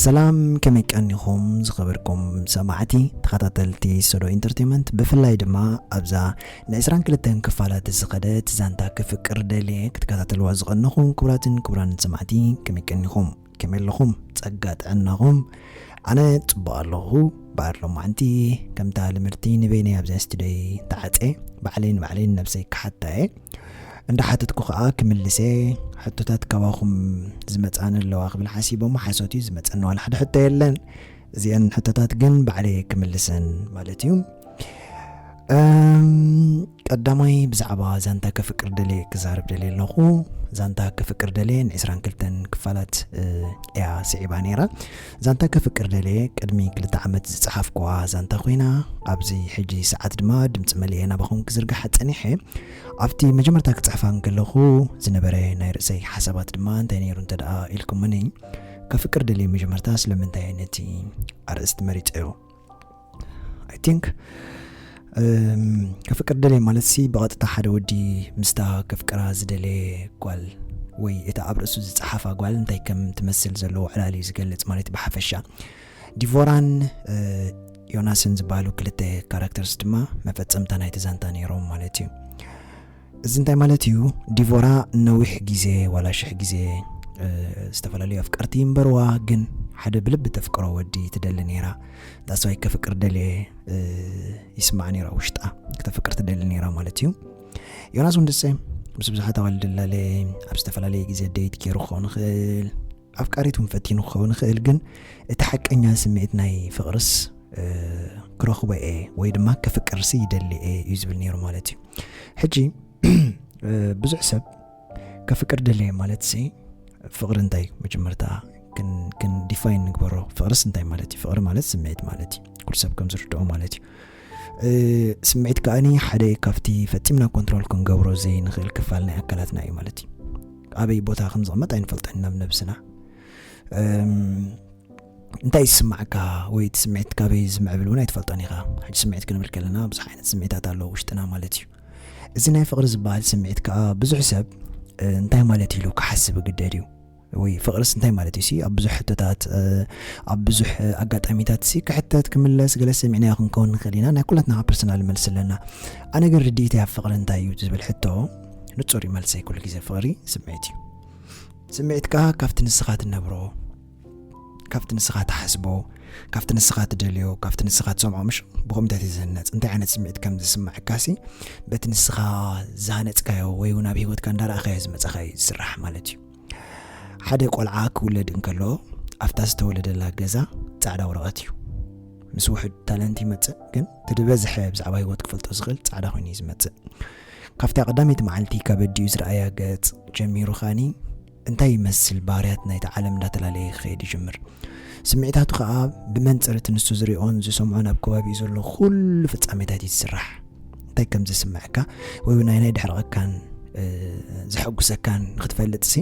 ሰላም፣ ከመይ ቀኒኹም ዝኸበርኩም ሰማዕቲ ተኸታተልቲ ሶዶ ኢንተርቴንመንት? ብፍላይ ድማ ኣብዛ ንዕስራን ክልተን ክፋላት ዝኸደት ዛንታ ክፍቅር ደልየ ክትከታተልዋ ዝቐነኹም ክቡራትን ክቡራን ሰማዕቲ፣ ከመይ ቀኒኹም? ከመይ ኣለኹም? ጸጋ ጥዕናኹም? ኣነ ጽቡቕ ኣለኹ። በዓል ሎማዕንቲ ከምታ ልምድቲ ንበይነይ ኣብዛ ስቱዲዮይ ተዓጽየ ባዕለይ ንባዕለይ ንነብሰይ ክሓታ እየ። እንዳሓተትኩ ከኣ ክምልስ እየ። ሕቶታት ካባኹም ዝመጻኒ ኣለዋ ክብል ሓሲቦ እሞ ሓሶት እዩ፣ ዝመጸኒ ዋላ ሓደ ሕቶ የለን። እዚአን ሕቶታት ግን ባዕለይ ክምልሰን ማለት እዩ። እም፣ ቀዳማይ ብዛዕባ ዛንታ ከፍቅር ደልየ ክዛረብ ደልየ ኣለኹ። ዛንታ ከፍቅር ደልየ ንዕስራን ክልተን ክፋላት፣ እ፣ እያ ስዒባ ነይራ። ዛንታ ከፍቅር ደልየ ቅድሚ ክልተ ዓመት ዝጸሓፍኩዋ ዛንታ ኮይና፣ ኣብዚ ሕጂ ሰዓት ድማ ድምጺ መሊኤ ናባኹም ክዝርግሓ ጸኒሐ። ኣብቲ መጀመርታ ክጽሕፋ እንከለኹ ዝነበረ ናይ ርእሰይ ሓሳባት ድማ እንታይ ነይሩ እንተ ደኣ ኢልኩምኒ፣ ከፍቅር ደልየ መጀመርታ ስለምንታይ ነቲ ኣርእስቲ መሪጸዮ? I think፣ እም፣ ከፍቅር ደልየ ማለት ሲ ብቐጥታ ሓደ ወዲ ምስታ ከፍቅራ ዝደለየ ጓል ወይ እታ ኣብ ርእሱ ዝጸሓፋ ጓል እንታይ ከም ትመስል ዘለዎ ዕላል እዩ ዝገልጽ ማለት እዩ ብሓፈሻ። ዲቮራን፣ እ፣ ዮናስን ዝበሃሉ ክልተ ካራክተርስ ድማ መፈጸምታ ናይቲ ዛንታ ነይሮም ማለት እዩ። እዚ እንታይ ማለት እዩ? ዲቮራ ነዊሕ ግዜ ዋላ ሽሕ ግዜ፣ እ፣ ዝተፈላለዩ ኣፍቀርቲ ይንበርዋ፣ ግን ሓደ ብልቢ ተፍቅሮ ወዲ ትደሊ ነይራ። ዳስዋይ ከፍቅር ደልየ፣ እ፣ ይስማዕ ነይራ ውሽጣ፣ ክተፍቅር ትደሊ ነይራ ማለት እዩ። ዮናስ እውን ደሰ ምስ ብዙሓት ኣዋልድ ላለ ኣብ ዝተፈላለየ ግዜ ደይት ገይሩ ክኸውን ይኽእል፣ ኣፍቃሪት እውን ፈቲኑ ክኸውን ይኽእል፣ ግን እቲ ሓቀኛ ስምዒት ናይ ፍቕርስ፣ እ፣ ክረኽቦ እየ ወይ ድማ ከፍቅርሲ ይደሊ እየ እዩ ዝብል ነይሩ ማለት እዩ። ሕጂ፣ እ፣ ብዙሕ ሰብ ከፍቅር ደለየ ማለት ሲ ፍቕሪ እንታይ እዩ? መጀመርታ ክን-፣ ክን ዲፋይን ንግበሮ። ፍቕርስ እንታይ ማለት እዩ? ፍቕሪ ማለት ስምዒት ማለት እዩ። ኩሉ ሰብ ከም ዝርድኦ ማለት እዩ። እ፣ ስምዒት ከኣኒ ሓደ ካብቲ ፈጺምና ኮንትሮል ክንገብሮ ዘይንኽእል ክፋል ናይ ኣካላትና እዩ ማለት እዩ። ኣበይ ቦታ ከም ዝቕመጥ ኣይንፈልጦን ኢና ብነብስና። እም፣ እንታይ ዝስማዓካ ወይ እቲ ስምዒት ካበይ ዝምዕብል እውን ኣይትፈልጦን ኢኻ። ሕጂ ስምዒት ክንብል ከለና ብዙሕ ዓይነት ስምዒታት ኣለዎ ውሽጥና ማለት እዩ። እዚ ናይ ፍቕሪ ዝበሃል ስምዒት ከኣ ብዙሕ ሰብ፣ እ፣ እንታይ ማለት ኢሉ ክሓስብ ይግደድ እዩ። ወይ ፍቕርስ እንታይ ማለት እዩ ሲ ኣብ ብዙሕ ሕቶታት፣ እ፣ ኣብ ብዙሕ፣ እ፣ ኣጋጣሚታት ሲ ክሕተት ክምለስ ገለ ሰሚዕናዮ ክንከውን ንኽእል ኢና። ናይ ኩላትና ፐርሰናል መልሲ ኣለና። ኣነ ግን ርድኢተይ ኣብ ፍቕሪ እንታይ እዩ ዝብል ሕቶ ንጹር እዩ መልሰይ ኩሉ ግዜ። ፍቕሪ ስምዒት እዩ። ስምዒት ከኣ ካብቲ ንስኻ ትነብሮ፣ ካብቲ ንስኻ ትሓስቦ፣ ካብቲ ንስኻ ትደልዮ፣ ካብቲ ንስኻ ትሰምዖ፣ ምሽ ብኸምታት እዩ ዝህነጽ። እንታይ ዓይነት ስምዒት ከም ዝስምዓካሲ በቲ ንስኻ ዝሃነጽካዮ ወይ እውን ኣብ ህይወትካ እንዳረኣኻዮ ዝመጻኻ እዩ ዝስራሕ ማለት እዩ። ሓደ ቆልዓ ክውለድ እንከሎ ኣብታ ዝተወለደላ ገዛ ጻዕዳ ወረቐት እዩ። ምስ ውሑድ ታለንት ይመጽእ፣ ግን እቲ ዝበዝሐ ብዛዕባ ህይወት ክፈልጦ ዝኽእል ጻዕዳ ኮይኑ እዩ ዝመጽእ። ካብታ ቀዳመይቲ መዓልቲ ካብ ኣዲኡ ዝረኣያ ገጽ ጀሚሩ ኸኣኒ እንታይ ይመስል ባህርያት ናይቲ ዓለም እንዳተላለየ ክኸይድ ይጅምር። ስምዒታቱ ኸኣ ብመንጽር እቲ ንሱ ዝሪኦን ዝሰምዖን ኣብ ከባቢኡ ዘሎ ኩሉ ፍጻሜታት እዩ ዝስራሕ። እንታይ ከም ዝስምዐካ ወይ እውን ናይ ናይ ድሕረቐካን፣ እ፣ ዘሐጉሰካን ንኽትፈልጥ ሲ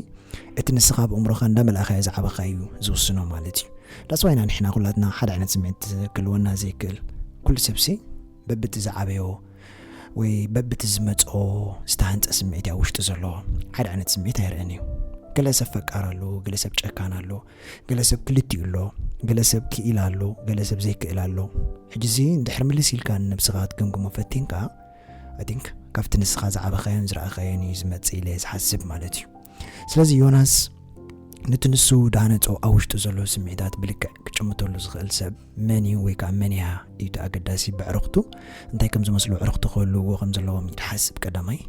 እቲ ንስኻ ኣብ ኣእምሮኻ እንዳመልኣኻዮ ዝዓበኻ እዩ ዝውስኖ ማለት እዩ። ዳስዋይና ንሕና ኩላትና ሓደ ዓይነት ስምዒት ክህልወና ዘይክእል። ኩሉ ሰብሲ በብቲ ዝዓበዮ ወይ በብቲ ዝመጽኦ ዝተሃንጸ ስምዒት እያ ውሽጡ ዘሎ። ሓደ ዓይነት ስምዒት ኣይርእን እዩ። ገለ ሰብ ፈቃር ኣሎ፣ ገለ ሰብ ጨካን ኣሎ፣ ገለ ሰብ ክልቲኡ ኣሎ፣ ገለ ሰብ ክኢል ኣሎ፣ ገለ ሰብ ዘይክእል ኣሎ። ሕጂ እዚ እንድሕር ምልስ ኢልካ ንነብስኻ ክትግምግሞ ፈቲንካ፣ I think ካብቲ ንስኻ ዝዓበኻዮን ዝረኣኻዮን እዩ ዝመጽእ ኢለ ዝሓስብ ማለት እዩ። ስለዚ ዮናስ ነቲ ንሱ ዳነጾ ኣብ ውሽጡ ዘሎ ስምዒታት ብልክዕ ክጭምተሉ ዝኽእል ሰብ መን እዩ ወይ ከዓ መን እያ እዩ እቲ ኣገዳሲ። ብዕርኽቱ እንታይ ከም ዝመስሉ ኣዕሩኽቱ ክህልውዎ ከም ዘለዎም እዩ ዝሓስብ ቀዳማይ።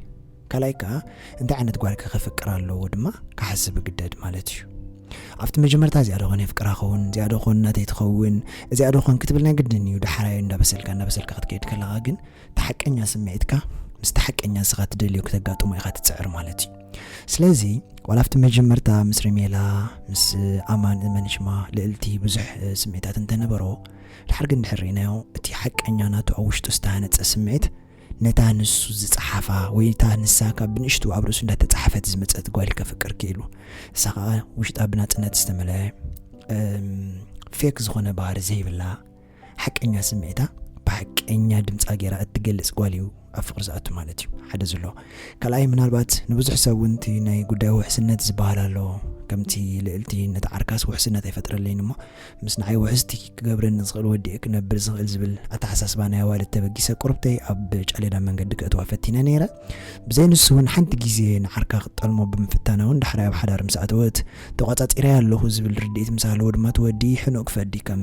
ካልኣይ ከዓ እንታይ ዓይነት ጓል ከ ከፍቅር ኣለዎ ድማ ክሓስብ ይግደድ ማለት እዩ። ኣብቲ መጀመርታ እዚኣ ዶ ኾን የፍቅራ ኸውን፣ እዚኣ ዶ ኾን ናተይ ትኸውን፣ እዚኣ ዶ ኾን ክትብል ናይ ግድን እዩ። ዳሕራይ እንዳበሰልካ እንዳበሰልካ ክትከይድ ከለኻ ግን እቲ ሓቀኛ ስምዒትካ ምስቲ ሓቀኛ ንስኻ ትደልዮ ክተጋጥሞ ኢኻ ትጽዕር ማለት እዩ። ስለዚ ዋላ ኣብቲ መጀመርታ ምስ ሪሜላ፣ ምስ ኣማን፣ መን ሽማ፣ ልእልቲ ብዙሕ፣ እ፣ ስምዒታት እንተነበሮ፣ ድሓር ግን ድሕር ርኢናዮ እቲ ሓቀኛ ናቱ ኣብ ውሽጡ ዝተሃነጸ ስምዒት ነታ ንሱ ዝጸሓፋ ወይ እታ ንሳ ካብ ብንእሽቱ ኣብ ርእሱ እንዳተጻሓፈት ዝመጸት ጓል ከፍቅር ክኢሉ። እሳ ኸኣ ውሽጣ ብናጽነት ዝተመልአ፣ እም፣ ፌክ ዝኾነ ባህሪ ዘይብላ ሓቀኛ ስምዒታ ብሓቀኛ ድምጻ ገይራ እትገልጽ ጓል እዩ ኣብ ፍቕሪ ዝኣቱ ማለት እዩ። ሓደ ዘሎ። ካልኣይ ምናልባት ንብዙሕ ሰብ እውን እቲ ናይ ጉዳይ ውሕስነት ዝበሃል ኣሎ። ከምቲ ልእልቲ ነቲ ዓርካስ ውሕስነት ኣይፈጥረለይን እሞ ምስ ንዓይ ውሕስቲ ክገብረኒ ዝኽእል ወዲኤ ክነብር ዝኽእል ዝብል ኣተሓሳስባ ናይ ኣዋልድ ተበጊሰ ቁርብተይ ኣብ ጫሌዳ መንገዲ ከእትዋ ፈቲነ ነይረ። ብዘይ ንሱ እውን ሓንቲ ግዜ ንዓርካ ክትጠልሞ ብምፍታና እውን ዳሕራይ ኣብ ሓዳር ምስ ኣተወት ተቋጻጺረያ ኣለኹ ዝብል ርድኢት ምስ ኣለዎ ድማ እቲ ወዲ ሕኑእ ክፈዲ ከም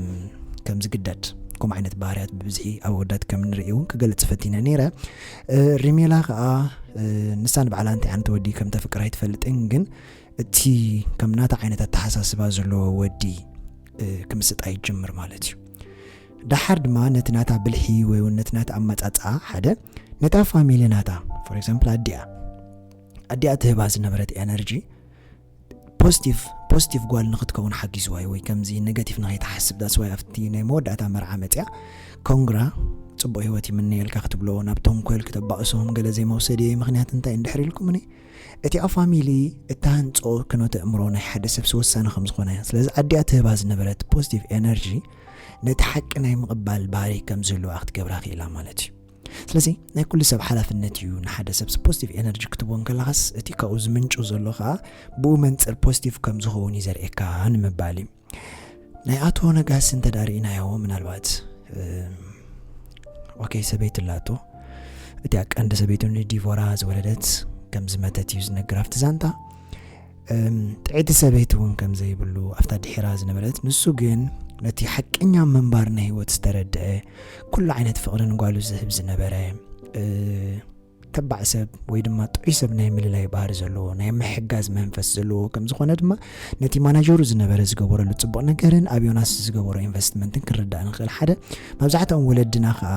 ከም ዝግደድ ከምኡ ዓይነት ባህርያት ብብዝሒ ኣብ ኣወዳት ከም ንርኢ እውን ክገልጽ ፈቲነ ነይረ። ሪሜላ ከዓ ንሳ ንባዕላ እንታይ ዓይነት ወዲ ከም ተፍቅር ኣይትፈልጥን፣ ግን እቲ ከም ናታ ዓይነት ኣተሓሳስባ ዘለዎ ወዲ ክምስጣ ይጅምር ማለት እዩ። ደሓር ድማ ነቲ ናታ ብልሒ ወይ እውን ነቲ ናታ ኣመጻጽኣ ሓደ ነታ ፋሚሊ ናታ for example ኣዲኣ ኣዲኣ ትህባ ዝነበረት ኤነርጂ ፖዚቲቭ ፖዚቲቭ ጓል ንክትከውን ሓጊዝዋ እዩ ወይ ከምዚ ኔጋቲቭ ንከይትሓስብ that's why ኣብቲ ናይ መወዳእታ መርዓ መፅያ ኮንግራ ፅቡቅ ህይወት ይምነየልካ ክትብሎ ናብ ተንኮል ክተባእሶም ገለ ዘይመውሰዲ ምክንያት እንታይ እንድሕር ኢልኩምኒ እቲኣ ፋሚሊ እተሃንጾ ክኖተ እምሮ ናይ ሓደ ሰብሲ ወሳኒ ከም ዝኾነ ስለዚ ኣዲኣ ትህባ ዝነበረት ፖዚቲቭ ኤነርጂ ነቲ ሓቂ ናይ ምቕባል ባህሪ ከም ዝህልዋ ክትገብራ ክኢላ ማለት እዩ። ስለዚ ናይ ኩሉ ሰብ ሓላፍነት እዩ ንሓደ ሰብሲ ፖዚቲቭ ኤነርጂ ክትቦ እንከለኻስ እቲ ካብኡ ዝምንጩ ዘሎ ከዓ ብኡ መንፅር ፖዚቲቭ ከም ዝኸውን እዩ ዘርእየካ ንምባል እዩ። ናይ ኣቶ ነጋሲ እንተ ዳ ርኢናዮ ምናልባት ኦኬ ሰበይቲ ላቶ እቲኣ ቀንዲ ሰበይቱ ንዲቮራ ዝወለደት ከም ዝመተት እዩ ዝነግር ኣብቲ ዛንታ። ጥዕቲ ሰበይቲ እውን ከም ዘይብሉ ኣብታ ድሒራ ዝነበረት ንሱ ግን ነቲ ሓቀኛ ምንባር ናይ ህይወት ዝተረድአ ኩሉ ዓይነት ፍቕሪ ንጓሉ ዝህብ ዝነበረ ተባዕ ሰብ ወይ ድማ ጥዑይ ሰብ ናይ ምልላይ ባህሪ ዘለዎ ናይ ምሕጋዝ መንፈስ ዘለዎ ከም ዝኾነ ድማ ነቲ ማናጀሩ ዝነበረ ዝገበረሉ ፅቡቕ ነገርን ኣብ ዮናስ ዝገበሮ ኢንቨስትመንትን ክንርዳእ ንኽእል ሓደ መብዛሕትኦም ወለድና ከዓ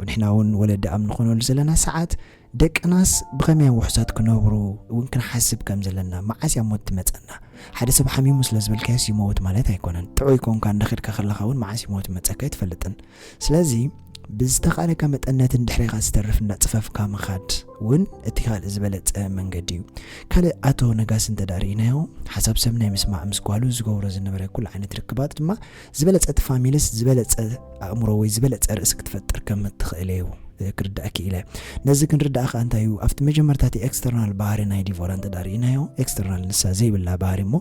ንሕና እውን ወለዲ ኣብ ንኾነሉ ዘለና ሰዓት ደቅናስ ብኸመይ ውሕሳት ክነብሩ እውን ክንሓስብ ከም ዘለና መዓስ እያ ሞት ትመፀና ሓደ ሰብ ሓሚሙ ስለ ዝበልካዮስ ይመውት ማለት ኣይኮነን ጥዑይ ኮንካ እንዳኸድካ ከለኻ እውን መዓስ ይመውት መፀካ ኣይትፈልጥን ስለዚ ብዝተኻእለካ መጠን ነቲ ንድሕሬኻ ዝተርፍ እንዳፅፈፍካ ምኻድ እውን እቲ ካልእ ዝበለፀ መንገዲ እዩ ካልእ ኣቶ ነጋሲ እንተ ዳ ርኢናዮ ሓሳብ ሰብ ናይ ምስማዕ ምስ ጓሉ ዝገብሮ ዝነበረ ኩሉ ዓይነት ርክባት ድማ ዝበለፀ እቲ ፋሚልስ ዝበለፀ ኣእምሮ ወይ ዝበለፀ ርእሲ ክትፈጥር ከም እትኽእል እዩ ክርዳእ ክኢለ ነዚ ክንርዳእ ከዓ እንታይ እዩ ኣብቲ መጀመርታ እቲ ኤክስተርናል ባህሪ ናይ ዲቮራ እንተ ዳ ርኢናዮ ኤክስተርናል ንሳ ዘይብላ ባህሪ እሞ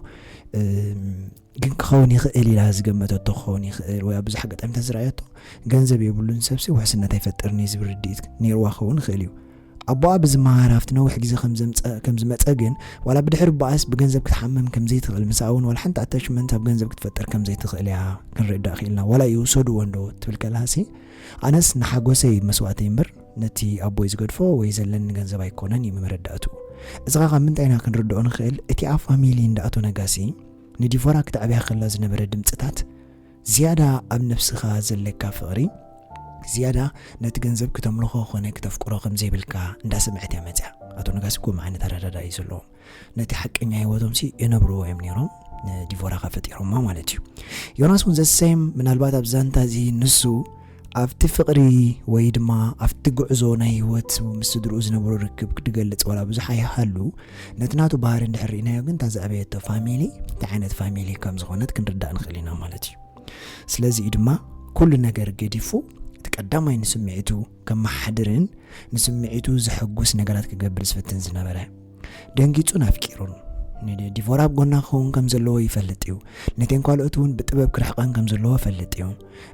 ግን ክኸውን ይኽእል ኢላ ዝገመተቶ ክኸውን ይኽእል ወይ ኣብ ብዙሕ ኣጋጣሚታት ዝረኣየቶ ገንዘብ የብሉን ሰብሲ ውሕስነት ኣይፈጥርን እዩ ዝብል ርድኢት ነይርዋ ክኸውን ይኽእል እዩ ኣቦኣ ብዝመሃር ኣብቲ ነዊሕ ግዜ ከም ዝመፀ ግን ዋላ ብድሕሪ ቦኣስ ብገንዘብ ክትሓምም ከም ዘይትኽእል ምሳኣ እውን ዋላ ሓንቲ ኣታችመንት ኣብ ገንዘብ ክትፈጥር ከም ዘይትኽእል እያ ክንርዳእ ክኢልና ዋላ ይውሰድዎ እንዶ ትብል ከላሲ ኣነስ ንሓጎሰይ መስዋእተይ እምበር ነቲ ኣቦይ ዝገድፎ ወይ ዘለኒ ገንዘብ ኣይኮነን እዩ መረዳእቱ እዚ ኸ ካብ ምንታይ ኢና ክንርድኦ ንኽእል እቲ ኣብ ፋሚሊ እንዳ ኣቶ ነጋሲ ንዲቮራ ክትዕብያ ከላ ዝነበረ ድምፅታት ዝያዳ ኣብ ነብስኻ ዘለካ ፍቕሪ ዝያዳ ነቲ ገንዘብ ክተምልኾ ኾነ ክተፍቅሮ ከም ዘይብልካ እንዳሰምዐት እያ መፅያ ኣቶ ነጋሲ ከምኡ ዓይነት ኣረዳዳ እዩ ዘለዎም ነቲ ሓቀኛ ህይወቶም ሲ የነብርዎ እዮም ነይሮም ዲቮራ ኸ ፈጢሮማ ማለት እዩ ዮናስ እውን ዘሰም ምናልባት ኣብ ዛንታ እዚ ንሱ ኣብቲ ፍቕሪ ወይ ድማ ኣብቲ ጉዕዞ ናይ ህይወት ምስ ስድርኡ ዝነበሮ ርክብ ክድገልጽ ዋላ ብዙሕ ኣይሃሉ ነቲ ናቱ ባህሪ እንድሕር ርኢናዮ ግን እታ ዘዕበየቶ ፋሚሊ እንታይ ዓይነት ፋሚሊ ከም ዝኾነት ክንርዳእ ንኽእል ኢና ማለት እዩ ስለዚ እዩ ድማ ኩሉ ነገር ገዲፉ እቲ ቀዳማይ ንስምዒቱ ከመሓድርን ንስምዒቱ ዘሐጉስ ነገራት ክገብር ዝፍትን ዝነበረ ደንጊጹን ኣፍቂሩን ዲቮራ ኣብ ጎና ክኸውን ከም ዘለዎ ይፈልጥ እዩ ነተን ካልኦት እውን ብጥበብ ክርሕቐን ከም ዘለዎ ፈልጥ እዩ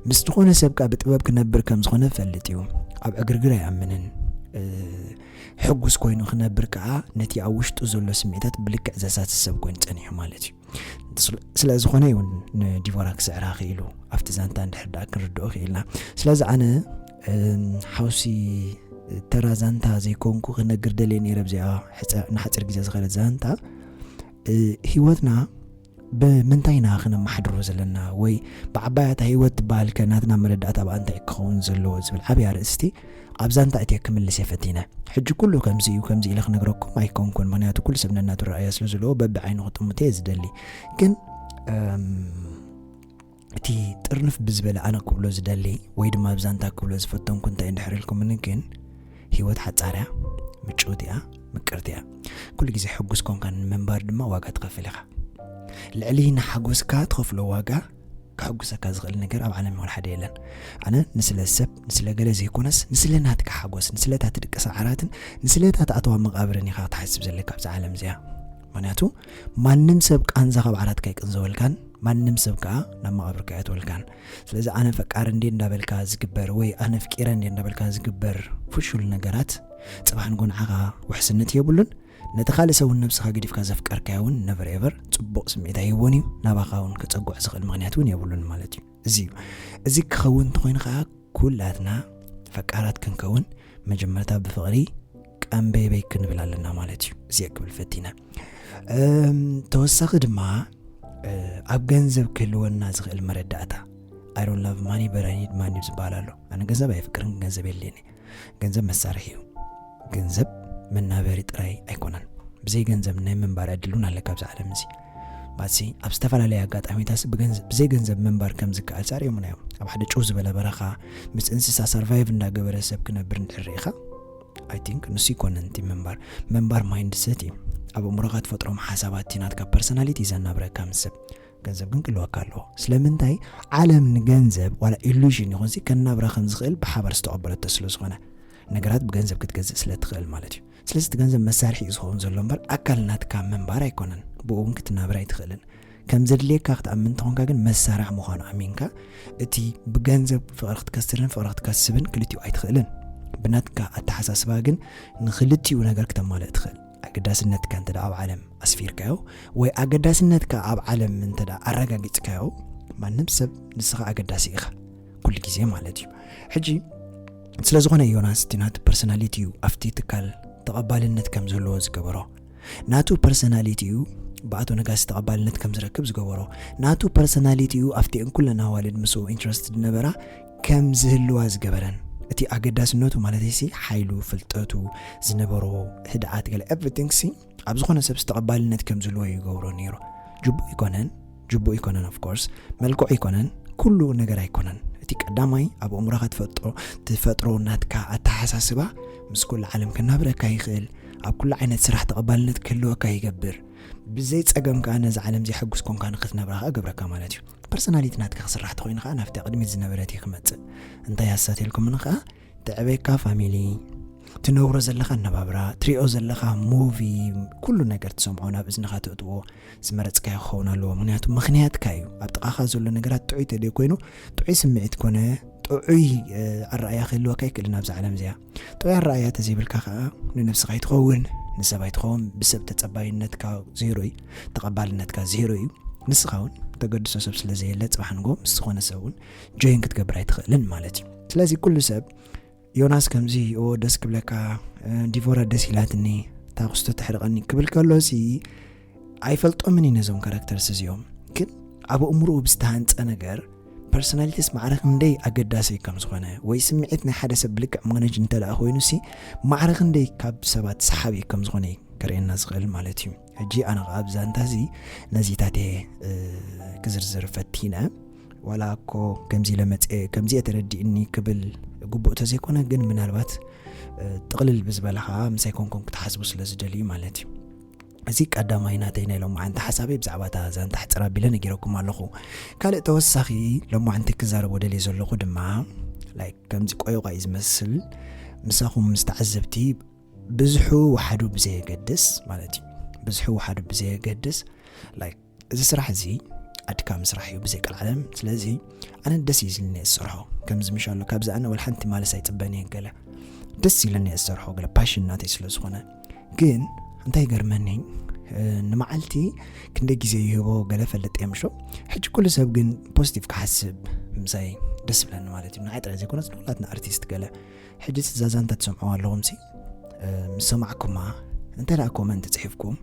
ምስ ዝኾነ ሰብ ከዓ ብጥበብ ክነብር ከም ዝኾነ ፈልጥ እዩ ኣብ ዕግርግር ኣይኣምንን ሕጉስ ኮይኑ ክነብር ከዓ ነቲ ኣብ ውሽጡ ዘሎ ስምዒታት ብልክዕ ዘሳሲ ሰብ ኮይኑ ጸኒሑ ማለት እዩ ስለ ዝኾነ እውን ንዲቮራ ክስዕራ ክኢሉ ኣብቲ ዛንታ እንድሕር ደኣ ክንርድኦ ክኢልና ስለዚ ኣነ ሓውሲ ተራ ዛንታ ዘይኮንኩ ክነግር ደልየ ነይረ ብዚኣ ንሓፂር ግዜ ዝኸለት ዛንታ ህይወትና ብምንታይ ኢና ክነመሓድሮ ዘለና ወይ ብዓባያታ ህይወት ትበሃል ከ ናትና መረዳእታ ብኣ እንታይ ክኸውን ዘለዎ ዝብል ዓብያ ርእስቲ ኣብዛ እንታይ እትየ ክምልስ እየ ፈቲነ ሕጂ ኩሉ ከምዚ እዩ ከምዚ ኢለ ክነግረኩም ኣይኮንኩን ምክንያቱ ኩሉ ሰብ ነናቱ ረኣያ ስለ ዘለዎ በቢ ዓይኑ ክጥምት እየ ዝደሊ ግን እቲ ጥርንፍ ብዝበለ ኣነ ክብሎ ዝደሊ ወይ ድማ ኣብዛ እንታይ ክብሎ ዝፈተንኩ እንታይ እንድሕር ኢልኩምኒ ግን ህይወት ሓፃርያ ምጭውቲ እያ ምቅርቲ እያ ኩሉ ግዜ ሕጉስ ኮንካ ንምንባር ድማ ዋጋ ትኸፍል ኢኻ ልዕሊ ንሓጎስካ ትኸፍሎ ዋጋ ከሐጉሰካ ዝኽእል ነገር ኣብ ዓለም ይኹን ሓደ የለን። ኣነ ንስለ ሰብ፣ ንስለ ገለ ዘይኮነስ፣ ንስለ ናትካ ሓጎስ፣ ንስለ እታ ትድቅሳ ዓራትን ንስለ እታ ትኣትዋ መቓብርን ኢኻ ክትሓስብ ዘለካ ኣብዛ ዓለም እዚኣ። ምክንያቱ ማንም ሰብ ቃንዛ ካብ ዓራትካ ኣይቅንዘወልካን፣ ማንም ሰብ ከዓ ናብ መቓብርካ ኣየትወልካን። ስለዚ ኣነ ፈቃር እንዴ እንዳበልካ ዝግበር ወይ ኣነ ፍቂረ እንዴ እንዳበልካ ዝግበር ፍሹል ነገራት ፅባሕ ንጎ ንዓኻ ውሕስነት የብሉን። ነቲ ካልእ ሰብ እውን ነብስኻ ገዲፍካ ዘፍቀርካዮ እውን ነቨር ኤቨር ፅቡቕ ስምዒት ኣይህቦን እዩ። ናባኻ እውን ከፀጉዕ ዝኽእል ምክንያት እውን የብሉን ማለት እዩ። እዚ እዩ። እዚ ክኸውን እንተኮይኑ ከዓ ኩላትና ፈቃራት ክንከውን መጀመርታ ብፍቕሪ ቀንበይበይ ክንብል ኣለና ማለት እዩ። እዚ ክብል ፈቲነ ተወሳኺ ድማ ኣብ ገንዘብ ክህልወና ዝኽእል መረዳእታ። I don't love money but I need money ዝበሃል ኣሎ። ኣነ ገንዘብ ኣይፍቅርን፣ ገንዘብ የለኒ። ገንዘብ መሳርሒ እዩ። ገንዘብ መናበሪ ጥራይ ኣይኮነን። ብዘይ ገንዘብ ናይ ምንባር ዕድል እውን ኣለካ ኣብዚ ዓለም እዚ። ባሲ ኣብ ዝተፈላለየ ኣጋጣሚታት ብዘይ ገንዘብ ምንባር ከም ዝከኣል ፃሪኦምና እዮም። ኣብ ሓደ ጭው ዝበለ በረኻ ምስ እንስሳ ሰርቫይቭ እንዳገበረ ሰብ ክነብር እንድሕር ርኢኻ፣ I think ንሱ ይኮነን እቲ ምንባር። ምንባር ማይንድሰት እዩ። ኣብ ኣእምሮኻ ትፈጥሮም ሓሳባት እቲ ናትካ ፐርሶናሊቲ ዘናብረካ ምስ ሰብ። ገንዘብ ግን ክልወካ ኣለዎ። ስለምንታይ? ዓለም ንገንዘብ ዋላ ኢሉዥን ይኹንሲ ከናብራ ከም ዝኽእል ብሓባር ዝተቐበለቶ ስለ ዝኾነ፣ ነገራት ብገንዘብ ክትገዝእ ስለ ትኽእል ማለት እዩ። ስለዚ እቲ ገንዘብ መሳርሒ እዩ ዝኸውን ዘሎ እምበር ኣካል ናትካ ምንባር ኣይኮነን። ብኡ እውን ክትናበር ኣይትኽእልን። ከም ዘድልየካ ክትኣምን እንተኾንካ ግን መሳርሒ ምዃኑ ኣሚንካ እቲ ብገንዘብ ፍቕሪ ክትከስርን ፍቕሪ ክትከስብን ክልቲኡ ኣይትኽእልን። ብናትካ ኣተሓሳስባ ግን ንክልቲኡ ነገር ክተማልእ ትኽእል። ኣገዳስነትካ እንተ ደኣ ኣብ ዓለም ኣስፊርካዮ ወይ ኣገዳስነትካ ኣብ ዓለም እንተ ደኣ ኣረጋጊጽካዮ፣ ማንም ሰብ ንስኻ ኣገዳሲ ኢኻ ኩሉ ግዜ ማለት እዩ። ሕጂ ስለ ዝኾነ ዮናስ እቲ ናቱ ፐርሶናሊቲ እዩ ኣብቲ ትካል ተቐባልነት ከም ዘለዎ ዝገበሮ። ናቱ ፐርሶናሊቲ እዩ ብኣቶ ነጋሲ ተቐባልነት ከም ዝረክብ ዝገበሮ። ናቱ ፐርሶናሊቲ እዩ ኣብቲ እንኩለን ኣዋልድ ምስኡ ኢንትረስት ዝነበራ ከም ዝህልዋ ዝገበረን። እቲ ኣገዳስነቱ ማለት ሲ ሓይሉ፣ ፍልጠቱ፣ ዝነበሮ ህድኣት፣ ገለ ኤቭሪቲንግ ሲ ኣብ ዝኾነ ሰብስ ተቐባልነት ከም ዝህልዎ ይገብሮ ነይሩ። ጅቡእ ይኮነን፣ ጅቡእ ይኮነን፣ ኦፍ ኮርስ መልክዑ ይኮነን፣ ኩሉ ነገር ኣይኮነን። እቲ ቀዳማይ ኣብ ኣእምሮኻ ትፈጥሮ ትፈጥሮ ናትካ ኣተሓሳስባ ምስ ኩሉ ዓለም ከናብረካ ይኽእል። ኣብ ኩሉ ዓይነት ስራሕ ተቐባልነት ክህልወካ ይገብር። ብዘይ ጸገም ከኣ ነዚ ዓለም ዘየሐጉስ ኮንካ ንክትነብራ ከኣ ገብረካ ማለት እዩ። ፐርሶናሊቲ ናትካ ክስራሕ ተኮይኑ ከኣ ናብቲ ቅድሚት ዝነበረት እዩ ክመጽእ። እንታይ ኣሳትልኩምኒ ከኣ ተዕበካ ፋሚሊ፣ ትነብሮ ዘለኻ ኣነባብራ፣ ትሪኦ ዘለኻ ሙቪ፣ ኩሉ ነገር ትሰምዖ ናብ እዝንኻ ተእትዎ ዝመረጽካዮ ክኸውን ኣለዎ። ምክንያቱ ምክንያትካ እዩ። ኣብ ጥቓኻ ዘሎ ነገራት ጥዑይ ተደይ ኮይኑ ጥዑይ ስምዒት ኮነ ጥዑይ ኣረኣያ ክህልወካ ይክእል ናብዛ ዓለም እዚኣ። ጥዑይ ኣረኣያ ተዘይብልካ ከዓ ንነብስኻ ኣይትኸውን፣ ንሰብ ኣይትኸውን። ብሰብ ተጸባይነትካ ዜሮ እዩ፣ ተቐባልነትካ ዜሮ እዩ። ንስኻ እውን ተገድሶ ሰብ ስለ ዘየለ ጽባሕ ንጎ ምስ ዝኾነ ሰብ እውን ጆይን ክትገብር ኣይትኽእልን ማለት እዩ። ስለዚ ኩሉ ሰብ ዮናስ ከምዚ ኦ ደስ ክብለካ፣ ዲቮራ ደስ ኢላትኒ፣ ታክስቶ ተሕርቐኒ ክብል ከሎ ሲ ኣይፈልጦምን እዩ ነዞም ካራክተርስ እዚኦም። ግን ኣብ ኣእምሮኡ ብዝተሃንፀ ነገር ፐርሶናሊቲስ ማዕረ ክንደይ ኣገዳሲ ከም ዝኾነ ወይ ስምዒት ናይ ሓደ ሰብ ብልክዕ ማነጅ እንተ ደኣ ኮይኑ ሲ ማዕረ ክንደይ ካብ ሰባት ሰሓቢ ከም ዝኾነ እዩ ከርእየና ዝኽእል ማለት እዩ። ሕጂ ኣነ ከዓ ኣብ ዛንታ እዚ ነዚታት እየ ክዝርዝር ፈቲነ። ዋላ እኮ ከምዚ ኢለ መፅአ ከምዚ እየ ተረዲእኒ ክብል ግቡእ ተዘይኮነ ግን ምናልባት ጥቕልል ብዝበለ ከዓ ምሳይ ኮንኮም ክትሓስቡ ስለ ዝደልዩ ማለት እዩ። እዚ ቀዳማይ ናተይ ናይ ሎማዓንቲ ሓሳበይ ብዛዕባ እታ ዛንታ ሕፅር ኣቢለ ነጊረኩም ኣለኹ። ካልእ ተወሳኺ ሎማዓንቲ ክዛረቦ ደልየ ዘለኹ ድማ ላይክ ከምዚ ቆይቋ እዩ ዝመስል። ምሳኹም ምስ ተዓዘብቲ ብዝሑ ወሓዱ ብዘየገድስ ማለት እዩ። ብዝሑ ወሓዱ ብዘየገድስ ላይክ እዚ ስራሕ እዚ ኣድካሚ ስራሕ እዩ ብዘይ ቀልዓለም። ስለዚ ኣነ ደስ እዩ ዝልኒ ዝሰርሖ ከምዚ ምሻሎ ካብዚ ኣነ ወላ ሓንቲ ማለስ ኣይፅበን እየ ገለ ደስ ይለኒ ዝሰርሖ ገለ ፓሽን ናተይ ስለ ዝኾነ። ግን እንታይ ይገርመኒ ንመዓልቲ ክንደይ ግዜ ይህቦ ገለ ፈልጥ እየ ምሾ። ሕጂ ኩሉ ሰብ ግን ፖዚቲቭ ክሓስብ ምሳይ ደስ ይብለኒ ማለት እዩ። ንዓይ ጥራይ ዘይኮነስ ንኩላትና ኣርቲስት ገለ ሕጂ ዛዛንታ ትሰምዕዋ ኣለኹም ሲ ምስ ሰማዕኩማ እንተ ደኣ ኮመንት ፅሒፍኩም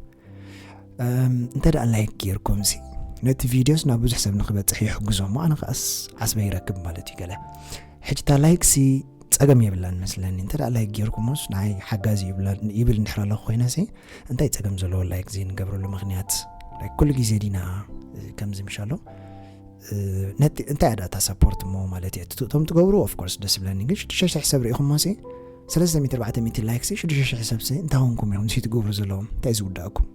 እንተ ደኣ ላይክ ጌርኩም ሲ ነቲ ቪድዮስ ናብ ብዙሕ ሰብ ንክበፅሕ ይሕግዞ እሞ ኣነ ከኣስ ዓስበ ይረክብ ማለት እዩ ገለ። ሕጂ እታ ላይክ ሲ ፀገም የብላን መስለኒ። እንተ ደኣ ላይክ ጌርኩሞስ ንዓይ ሓጋዚ ይብል እንድሕር ኣለኹ ኮይነ ሲ እንታይ ፀገም ዘለዎ ላይክ ዘይንገብረሉ ምክንያት ኩሉ ግዜ ዲና ከምዚ ምሻሎ ነቲ እንታይ ኣዳታ ሰፖርት እሞ ማለት እየ እቶም ትገብሩ ኦፍኮርስ ደስ ይብለኒ። ግን ሽዱሽተ ሽሕ ሰብ ርኢኹሞ ሲ ሰለስተ ሚእቲ ኣርባዕተ ሚእቲ ላይክ ሲ ሽዱሽተ ሽሕ ሰብ ሲ እንታይ ኾንኩም ኢኹም ሲ ትገብሩ ዘለዎም እንታይ ዝውዳእኩም?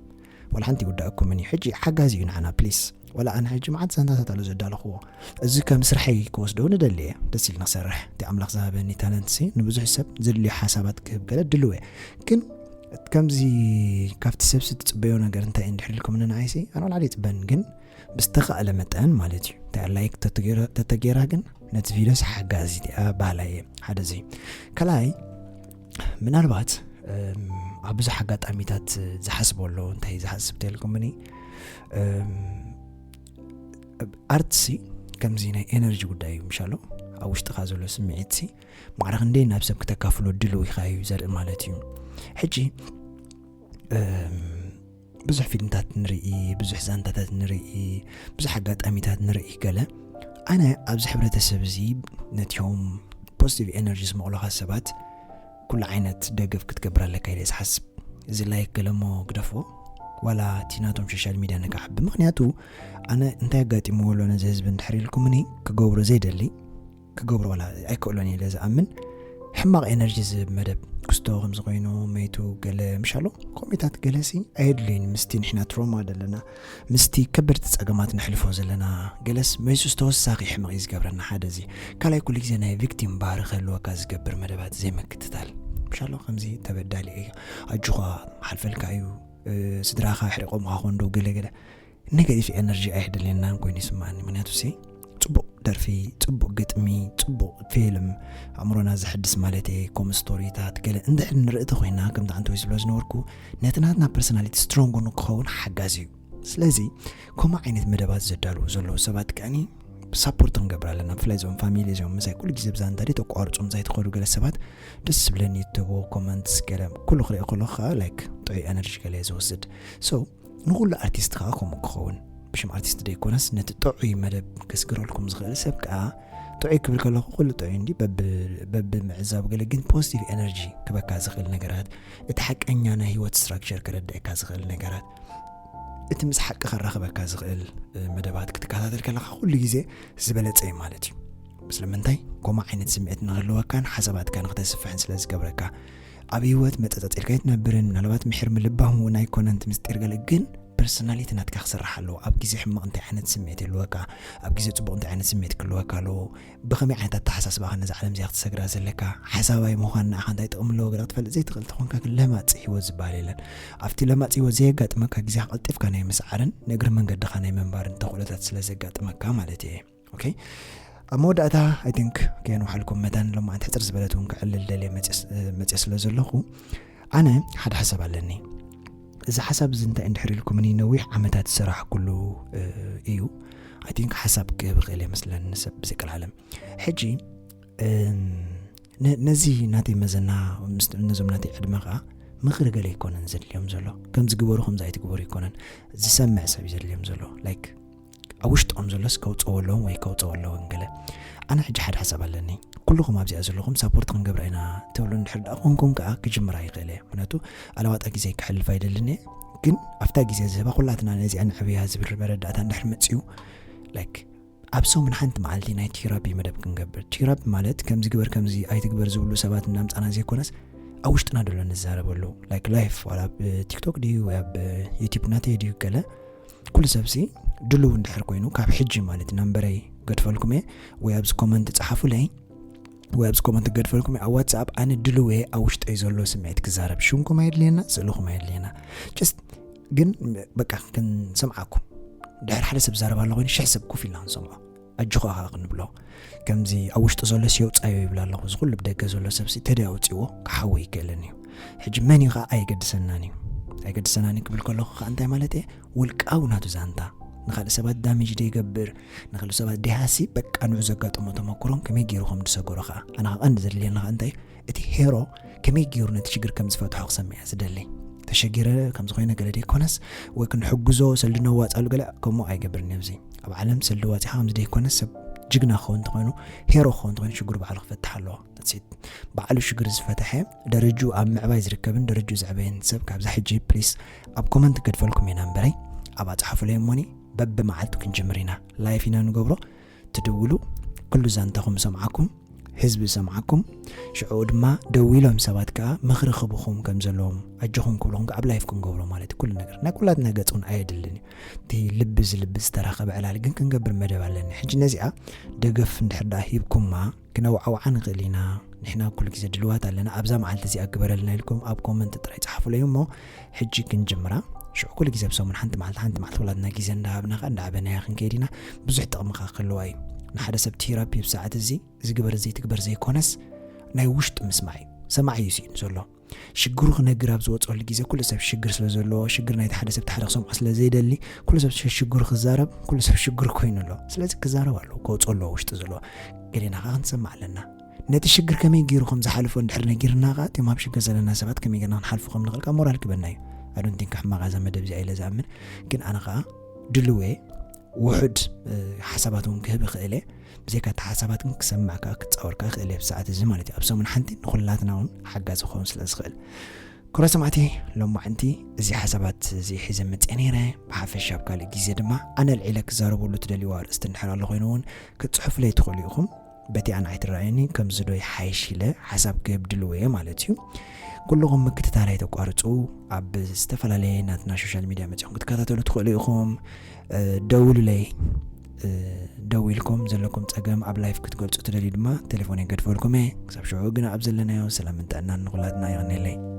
ወላ ሓንቲ ይውዳእኩምን እዩ። ሕጂ ሓጋዚ እዩ ንዓና ፕሊስ። ወላ ኣነ ሕጂ መዓት ዛንታታት ኣሎ ዘዳለኽዎ እዚ ከም ስርሐይ ክወስዶ ንደሊ እየ። ደስ ኢልና ክሰርሕ እቲ ኣምላኽ ዝሃበኒ ታለንት ሲ ንብዙሕ ሰብ ዘድልዮ ሓሳባት ክህብ ገለ ድልው እየ። ግን ከምዚ ካብቲ ሰብሲ ትፅበዮ ነገር እንታይ እንድሕር ኢልኩም ንንዓይሲ ኣነ ላዕሊ ይፅበን ግን ብዝተኻእለ መጠን ማለት እዩ እንታይ ላይክ ተተጌራ ግን ነቲ ቪዲዮስ ሓጋዚት እያ ባህላ እየ ሓደ እዚ ካልኣይ ምናልባት ኣብ ብዙሕ ኣጋጣሚታት ዝሓስቦ ኣሎ እንታይ ዝሓስብ ተልኩምኒ ኣርትሲ ከምዚ ናይ ኤነርጂ ጉዳይ እዩ ምሻሎ ኣብ ውሽጥኻ ዘሎ ስምዒትሲ ማዕረ ክንደይ ናብ ሰብ ክተካፍሎ ድልው ኢኻ እዩ ዘርኢ ማለት እዩ ሕጂ ብዙሕ ፊልምታት ንርኢ ብዙሕ ዛንታታት ንርኢ ብዙሕ ኣጋጣሚታት ንርኢ ገለ ኣነ ኣብዚ ሕብረተሰብ እዚ ነቲኦም ፖዚቲቭ ኤነርጂ ዝመቕሉኻ ሰባት ኩሉ ዓይነት ደገፍ ክትገብር ኣለካ ኢለ ዝሓስብ እዚ ላይክ ገለሞ ግደፎ ዋላ እቲ ናቶም ሶሻል ሚድያ ንክዓቢ ምክንያቱ ኣነ እንታይ ኣጋጢምዎ ኣሎ ነዚ ህዝቢ እንድሕር ኢልኩምኒ ክገብሮ ዘይደሊ ክገብሮ ዋላ ኣይክእሎን ኢለ ዝኣምን ሕማቕ ኤነርጂ ዝህብ መደብ ክስቶ ከምዚ ኮይኑ መይቱ ገለ ምሻሎ ኮሜታት ገለሲ ኣየድልዩን ምስቲ ንሕና ትሮማ ዘለና ምስቲ ከበድቲ ጸገማት ነሕልፎ ዘለና ገለስ መይሱስ ተወሳኺ ሕመቕ እዩ ዝገብረና ሓደ እዚ ካልኣይ ኩሉ ግዜ ናይ ቪክቲም ባህሪ ክህልወካ ዝገብር መደባት ዘይምክትታል ምሻሎ ከምዚ ተበዳሊ እዩ ኣጆኻ ሓልፈልካ እዩ ስድራኻ ሕሪቆምኻ ኮንዶ ገለገለ ኔጋቲቭ ኤነርጂ ኣይሕደልየናን ኮይኑ ይስማዓኒ ምክንያቱ ሲ ፅቡቅ ደርፊ ፅቡቅ ግጥሚ ፅቡቅ ፊልም ኣእምሮና ዘሕድስ ማለት እየ ኮም ስቶሪታት ገለ እንድሕር ንርኢ ተኮይና ከምቲ ዓንተወይ ዝብሎ ዝነበርኩ ነቲ ናትና ፐርሶናሊቲ ስትሮንግ ንክኸውን ሓጋዚ እዩ ስለዚ ከምኡ ዓይነት መደባት ዘዳልዉ ዘለዉ ሰባት ከኣኒ ሳፖርት ክንገብር ኣለና ብፍላይ እዞም ፋሚሊ እዚኦም ምሳይ ኩሉ ግዜ ብዛንታ ደ ተቋርፁም ዘይትኸዱ ገለ ሰባት ደስ ዝብለኒ ይትቦ ኮመንትስ ገለ ኩሉ ክርኢ ከሎ ከዓ ላይክ ጥዑይ ኤነርጂ ገለ ዝወስድ ሶ ንኹሉ ኣርቲስት ከዓ ከምኡ ክኸውን ብሽም ኣርቲስት ደይኮነስ ነቲ ጥዑይ መደብ ከስግረልኩም ዝኽእል ሰብ ከዓ ጥዑይ ክብል ከለኹ ኩሉ ጥዑይ እንዲ በብምዕዛብ ገለ ግን ፖዚቲቭ ኤነርጂ ክበካ ዝኽእል ነገራት እቲ ሓቀኛ ናይ ህይወት ስትራክቸር ከረድእካ ዝኽእል ነገራት እቲ ምስ ሓቂ ከራኽበካ ዝኽእል መደባት ክትከታተል ከለካ ኩሉ ግዜ ዝበለጸ እዩ ማለት እዩ ስለምንታይ ከምኡ ዓይነት ስምዒት ንክህልወካን ሓሳባትካ ንክተስፍሕን ስለ ዝገብረካ ኣብ ህይወት መጸጸጺልካ ኣይትነብርን ምናልባት ምሕር ምልባም እውን ኣይኮነን እቲ ምስጢር ገለ ግን ፐርሶናሊቲ ናትካ ክስራሕ ኣለዎ ኣብ ግዜ ሕማቕ እንታይ ዓይነት ስምዒት ይህልወካ ኣብ ግዜ ጽቡቕ እንታይ ዓይነት ስምዒት ክህልወካ ኣለዎ ብኸመይ ዓይነት ኣተሓሳስባኻ ነዛ ዓለም እዚኣ ክትሰግራ ዘለካ ሓሳባይ ምዃን ንኣኻ እንታይ ጥቕሚ ኣለዎ ገለ ክትፈልጥ ዘይትኽእል ተኾንካ ግን ለማፂ ህይወት ዝበሃል የለን ኣብቲ ለማፂ ህይወት ዘየጋጥመካ ግዜኻ ቀልጢፍካ ናይ ምስዓርን ንእግሪ መንገድኻ ናይ ምንባርን ተኽእሎታት ስለ ዘጋጥመካ ማለት እየ okay ኣብ መወዳእታ I think ከየንውሓልኩም መታን ሎማዓንቲ ሕፅር ዝበለት እውን ክዕልል ደልየ መፅየ ስለ ዘለኹ ኣነ ሓደ ሓሳብ ኣለኒ እዚ ሓሳብ እዚ እንታይ እንድሕር ኢልኩምኒ ነዊሕ ዓመታት ዝሰራሕኩሉ እዩ I think ሓሳብ ክህብ ክእል እየ መስለኒ ንሰብ ብዘይቀልዓለም ሕጂ ነዚ ናተይ መዘና ነዞም ናተይ ዕድመ ከዓ ምኽሪ ገለ ኣይኮነን ዘድልዮም ዘሎ ከምዚ ግበሩ ከምዚ ኣይትግበሩ ኣይኮነን ዝሰምዕ ሰብ እዩ ዘድልዮም ዘሎ like ኣብ ውሽጦም ዘሎስ ከውፅዎ ኣለዎም ወይ ከውፅዎ ኣለዎም ገለ ኣነ ሕጂ ሓደ ሓሳብ ኣለኒ ኩልኹም ኣብዚኣ ዘለኹም ሳፖርት ክንገብራ ኢና ትብሉ እንድሕር ደኣ ኮንኩም ከዓ ክጅምራ ይኽእል እየ ምክንያቱ ኣለዋጣ ግዜ ክሕልፍ ኣይደልን እየ ግን ኣብታ ግዜ ዝህባ ኩላትና ነዚኣ ንዕብያ ዝብል መረዳእታ እንድሕር መፅዩ ላይክ ኣብ ሰሙን ሓንቲ መዓልቲ ናይ ቲራፒ መደብ ክንገብር ቲራፒ ማለት ከምዚ ግበር ከምዚ ኣይትግበር ዝብሉ ሰባት እናምፃና ዘይኮነስ ኣብ ውሽጥና ደሎ ንዛረበሉ ላይክ ላይፍ ዋላ ኣብ ቲክቶክ ድዩ ወይ ኣብ ዩቲብ ናተይ ድዩ ገለ ኩሉ ሰብሲ ድልው እንድሕር ኮይኑ ካብ ሕጂ ማለት ናምበረይ ገድፈልኩም እየ ወይ ኣብዚ ኮመንት ፀሓፉለይ ወይ ኣብዚ ኮመንት ገድፈልኩም እየ ኣብ ዋትስኣፕ ኣነ ድልው እየ ኣብ ውሽጠይ ዘሎ ስምዒት ክዛረብ ሽምኩም ኣየድልየና ስእልኹም ኣየድልየና ጭስት ግን በቃ ክንሰምዓኩም ድሕር ሓደ ሰብ ዛረብ ኣሎ ኮይኑ ሽሕ ሰብ ኮፍ ኢልና ክንሰምዖ ኣጆኻ ከዓ ክንብሎ ከምዚ ኣብ ውሽጢ ዘሎ ሲየውፃዮ ይብል ኣለኹ እዚ ኩሉ ብደገ ዘሎ ሰብሲ ተደይ ኣውፅዎ ክሓዊ ይክእልን እዩ ሕጂ መን እዩ ከዓ ኣይገድሰናን እዩ ኣይገድሰናን እዩ ክብል ከለኹ ከዓ እንታይ ማለት እየ ውልቃዊ ናቱ ዛንታ ንካልእ ሰባት ዳሜጅ ደይገብር ንክልእ ሰባት ደይሃሲ በቃ ንዑ ዘጋጠሞ ተመክሮም ከመይ ገይሩ ከም ዝሰገሮ ከዓ ኣነ ከዓ ቀንዲ ዘድልየና ከዓ እንታይ እቲ ሄሮ ከመይ ገይሩ ነቲ ሽግር ከም ዝፈትሖ ክሰምዕ እያ ዝደሊ ተሸጊረ ከም ዝኾይነ ገለ ደይኮነስ ወይ ክንሕግዞ ሰልዲ ነዋፃሉ ገለ ከምኡ ኣይገብርን እየ ኣብዚ ኣብ ዓለም ሰልዲ ዋፂኻ ከምዚ ደይኮነስ ሰብ ጅግና ክኸውን እንተኾይኑ ሄሮ ክኸውን እንተኾይኑ ሽግሩ ባዕሉ ክፈትሕ ኣለዎ that's it ባዕሉ ሽግር ዝፈትሐ ደረጅኡ ኣብ ምዕባይ ዝርከብን ደረጅኡ ዘዕበየን ሰብ ካብዛ ሕጂ ፕሊስ ኣብ ኮመንት ገድፈልኩም ኢና እምበረይ ኣብ ኣፅሓፉለይ እሞኒ በብመዓልቱ ክንጅምር ኢና ላይፍ ኢና ንገብሮ ትድውሉ ኩሉ ዛንታኹም ሰምዓኩም ህዝቢ ሰምዓኩም ሽዑኡ ድማ ደው ኢሎም ሰባት ከዓ ምኽሪ ክብኹም ከም ዘለዎም ኣጆኹም ክብልኹም ከዓ ኣብ ላይፍ ክንገብሮ ማለት እዩ ኩሉ ነገር ናይ ኩላትና ገፅ እውን ኣየድልን እዩ እቲ ልቢ ዝልቢ ዝተራኸበ ዕላል ግን ክንገብር መደብ ኣለኒ ሕጂ ነዚኣ ደገፍ እንድሕር ደኣ ሂብኩማ ክነውዓውዓ ንኽእል ኢና ንሕና ኩሉ ግዜ ድልዋት ኣለና፣ ኣብዛ መዓልቲ እዚኣ ግበረልና ኢልኩም ኣብ ኮመንት ጥራይ ጸሓፉለይ እሞ ሕጂ ክንጅምራ። ሽዑ ኩሉ ግዜ ኣብ ሰሙን ሓንቲ መዓልቲ ሓንቲ መዓልቲ ኩላትና ግዜ እንዳሃብና ከኣ እንዳዓበናያ ክንከይድ ኢና። ብዙሕ ጥቕሚ ከኣ ክህልዋ እዩ። ንሓደ ሰብ ቴራፒ ብሰዓት እዚ እዚ ግበር እዚ ትግበር ዘይኮነስ ናይ ውሽጡ ምስማዕ እዩ። ሰማዒ እዩ ስኢኑ ዘሎ። ሽግሩ ክነግር ኣብ ዝወፀሉ ግዜ ኩሉ ሰብ ሽግር ስለ ዘለዎ ሽግር ናይቲ ሓደ ሰብ ሓደ ክሰምዖ ስለ ዘይደሊ ኩሉ ሰብ ሽግሩ ክዛረብ ኩሉ ሰብ ሽግር ኮይኑ ኣሎ። ስለዚ ክዛረብ ኣለዎ፣ ከውፅኦ ኣለዎ ውሽጡ ዘለዎ። ገሌና ከዓ ክንሰማዕ ኣለና። ነቲ ሽግር ከመይ ገይሩ ከም ዝሓልፎ እንድሕር ነጊርና ከዓ እቶም ኣብ ሽግር ዘለና ሰባት ከመይ ገይርና ክንሓልፎ ከም ንኽእል ከዓ ሞራል ክበና እዩ። ኣዶንቲንካ ሕማቕ እዛ መደብ እዚኣ ኢለ ዝኣምን። ግን ኣነ ከዓ ድልዌ ውሑድ ሓሳባት እውን ክህብ ይኽእል እየ። ብዘይካ እቲ ሓሳባት ግን ክሰማዕ ከዓ ክፃወር ከዓ ክእል እየ ብሰዓት እዚ ማለት እዩ። ኣብ ሰሙን ሓንቲ ንኩላትና እውን ሓጋዚ ክኸውን ስለ ዝኽእል። ክቡራት ሰማዕቲ፣ ሎማዕንቲ እዚ ሓሳባት እዚ ሒዘ መፅአ ነይረ። ብሓፈሻ ኣብ ካልእ ግዜ ድማ ኣነ ኣልዒለ ክዛረበሉ ትደልይዎ ኣርእስቲ እንድሕር ኣሎ ኮይኑ እውን ክትፅሑፍለይ ትኽእሉ ኢኹም። በቲ ኣነ ኣይትረኣየኒ ከምዚ ዶ ይሓይሽ ኢለ ሓሳብ ክህብ ድልው እየ ማለት እዩ። ኩልኹም ምክትታል ኣይተቋርፁ። ኣብ ዝተፈላለየ ናትና ሶሻል ሚድያ መፂኹም ክትከታተሉ ትኽእሉ ኢኹም። ደውሉለይ። ደው ኢልኩም ዘለኩም ፀገም ኣብ ላይፍ ክትገልፁ ትደልዩ ድማ ቴሌፎን የገድፈልኩም እየ። ክሳብ ሽዑ ግና ኣብ ዘለናዮ ሰላምን ጥዕናን ንኹላትና ይቐንየለይ።